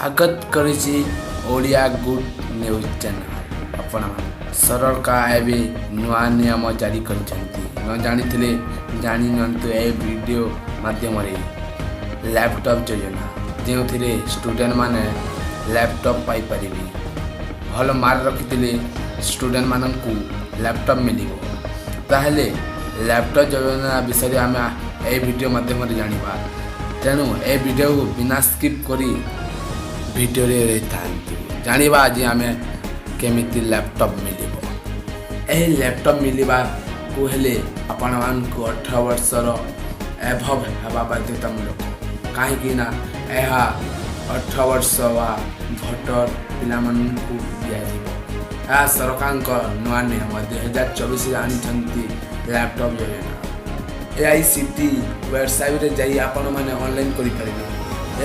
ସ୍ୱାଗତ କରୁଛି Odia good news channel. ଆପଣମାନେ ସରକାର ଏବେ ନୂଆ ନିୟମ ଜାରି କରିଛନ୍ତି। ନ ଜାଣିଥିଲେ ଜାଣି ନିଅନ୍ତୁ ଏହି ଭିଡ଼ିଓ ମାଧ୍ୟମରେ। ଲ୍ୟାପଟପ୍ ଯୋଜନା, ଯେଉଁଥିରେ ଷ୍ଟୁଡ଼େଣ୍ଟମାନେ ଲ୍ୟାପଟପ୍ ପାଇପାରିବେ। ଭଲ ମାର୍କ ରଖିଥିଲେ ଷ୍ଟୁଡ଼େଣ୍ଟମାନଙ୍କୁ ଲ୍ୟାପଟପ୍ ମିଳିବ। ତାହେଲେ ଲ୍ୟାପଟପ୍ ଯୋଜନା ବିଷୟରେ ଆମେ ଏହି ଭିଡ଼ିଓ ମାଧ୍ୟମରେ ଜାଣିବା। ତେଣୁ ଏ ଭିଡ଼ିଓକୁ ବିନା ସ୍କିପ୍ କରି ଭିଡ଼ିଓରେ ରହିଥାନ୍ତୁ। ଜାଣିବା ଆଜି ଆମେ କେମିତି ଲ୍ୟାପଟପ୍ ମିଳିବ। ଏହି ଲ୍ୟାପଟପ୍ ମିଳିବାକୁ ହେଲେ ଆପଣମାନଙ୍କୁ 18 ବର୍ଷର ଏବଭ୍ ହେବା ବାଧ୍ୟତାମୂଳକ, କାହିଁକି ନା ଏହା 18 ବର୍ଷ ବା ଭୋଟର ପିଲାମାନଙ୍କୁ ଦିଆଯିବ। ଏହା ସରକାରଙ୍କ ନୂଆ ନିୟମ, 2024ରେ ଆଣିଛନ୍ତି ଲ୍ୟାପଟପ୍ ଯୋଜନା। ଏଆଇସିଟିଇ ୱେବସାଇଟ୍ରେ ଯାଇ ଆପଣମାନେ ଅନଲାଇନ୍ କରିପାରିବେ।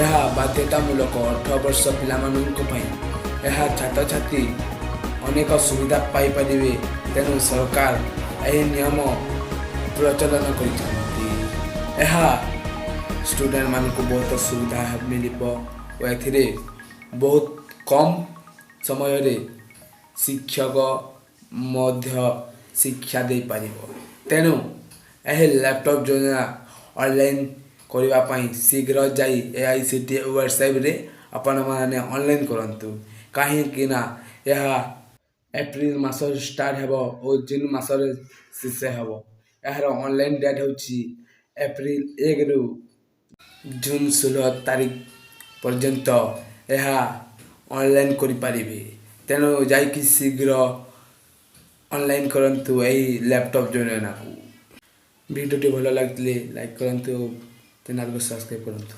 ଏହା ବାଧ୍ୟତାମୂଳକ 18 ବର୍ଷ ପିଲାମାନଙ୍କ ପାଇଁ। ଏହା ଛାତ୍ରଛାତ୍ରୀ ଅନେକ ସୁବିଧା ପାଇପାରିବେ। ତେଣୁ ସରକାର ଏହି ନିୟମ ପ୍ରଚଳନ କରିଛନ୍ତି। ଏହା ଷ୍ଟୁଡ଼େଣ୍ଟମାନଙ୍କୁ ବହୁତ ସୁବିଧା ମିଳିବ ଓ ଏଥିରେ ବହୁତ କମ୍ ସମୟରେ ଶିକ୍ଷକ ମଧ୍ୟ ଶିକ୍ଷା ଦେଇପାରିବ। ତେଣୁ ଏହି ଲ୍ୟାପଟପ୍ ଯୋଜନା ଅନଲାଇନ୍ କରିବା ପାଇଁ ଶୀଘ୍ର ଯାଇ ଏଆଇସିଟିଇ ୱେବସାଇଟ୍ରେ ଆପଣମାନେ ଅନଲାଇନ୍ କରନ୍ତୁ, କାହିଁକି ନା ଏହା ଏପ୍ରିଲ ମାସରେ ଷ୍ଟାର୍ଟ ହେବ ଓ ଜୁନ୍ ମାସରେ ଶେଷ ହେବ। ଏହାର ଅନଲାଇନ୍ ଡେଟ୍ ହେଉଛି ଏପ୍ରିଲ 1ରୁ ଜୁନ୍ 16 ତାରିଖ ପର୍ଯ୍ୟନ୍ତ ଏହା ଅନଲାଇନ୍ କରିପାରିବେ। ତେଣୁ ଯାଇକି ଶୀଘ୍ର ଅନଲାଇନ୍ କରନ୍ତୁ ଏହି ଲ୍ୟାପଟପ୍ ଯୋଜନାକୁ। ଭିଡ଼ିଓଟି ଭଲ ଲାଗିଥିଲେ ଲାଇକ୍ କରନ୍ତୁ, ଚ୍ୟାନେଲକୁ ସବସ୍କ୍ରାଇବ୍ କରନ୍ତୁ।